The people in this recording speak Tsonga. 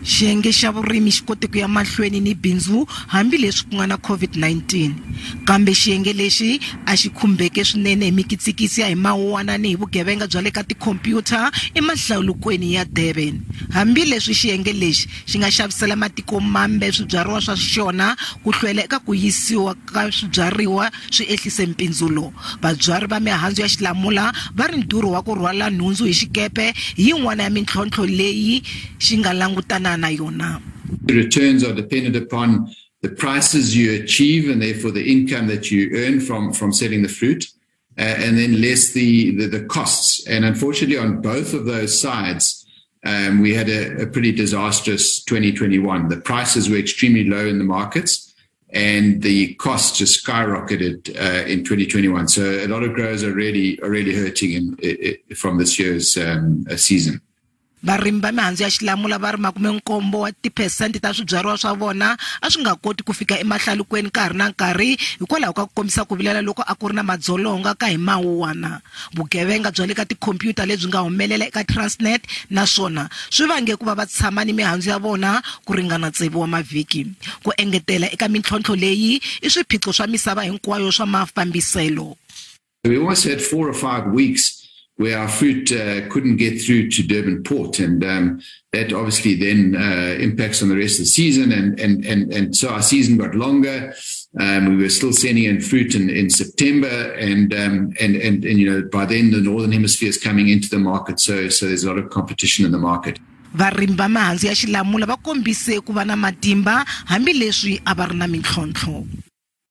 Xiyenge xa vurimi xi kote ku ya mahlweni ni bindzu hambileswi ku nga na COVID-19, kambe xiyenge lexi a xi khumbeke swinene hi mikitsikisi ya hi mawuwana ni hi vugevenga bya le ka tikhompyuta emahlalukweni ya Durban. Hambileswi xiyenge lexi xi nga xavisela matiko mambe swibyariwa swa xona, ku hlwela eka ku yisiwa ka swibyariwa swi ehlise mpindzulo. Vabyari va mihandzu ya xilamula va ri ndhurho wa ku rhwala nhundzu hi xikepe hi yin'wana ya mintlhontlho leyi xi nga langutana na yona. Returns are dependent upon the prices you achieve and therefore the income that you earn from selling the fruit, and then less the costs. And unfortunately, on both of those sides, we had a pretty disastrous 2021. The prices were extremely low in the markets, and the costs just skyrocketed in 2021. So a lot of growers are really hurting from this year's season. Varimi va mihandzu ya xilamula va ri 70 wa tiphesente ta swibyariwa swa vona a swi nga koti ku fika emahlalukweni ka ha ri na nkarhi hikwalaho ka ku kombisa ku vilela loko a ku ri na madzolonga ka hi mawuwana. Vugevenga bya le ka tikhompyuta lebyi nga humelela eka Transnet naswona swi vange ku va va tshama ni mihandzu ya vona ku ringana tsevu wa mavhiki. Ku engetela eka mintlhontlho leyi i swiphiqo swa misava hinkwayo swa mafambiselo. We almost had 4 or 5 weeks where our fruit couldn't get through to Durban port, and that obviously then impacts on the rest of the season, and so our season got longer. We were still sending in fruit in September, and by then the northern hemisphere is coming into the market, so there's a lot of competition in the market. Varimi va mihandzu ya xilamula va kombise ku va na matimba hambileswi a va ri na mintlhontlho.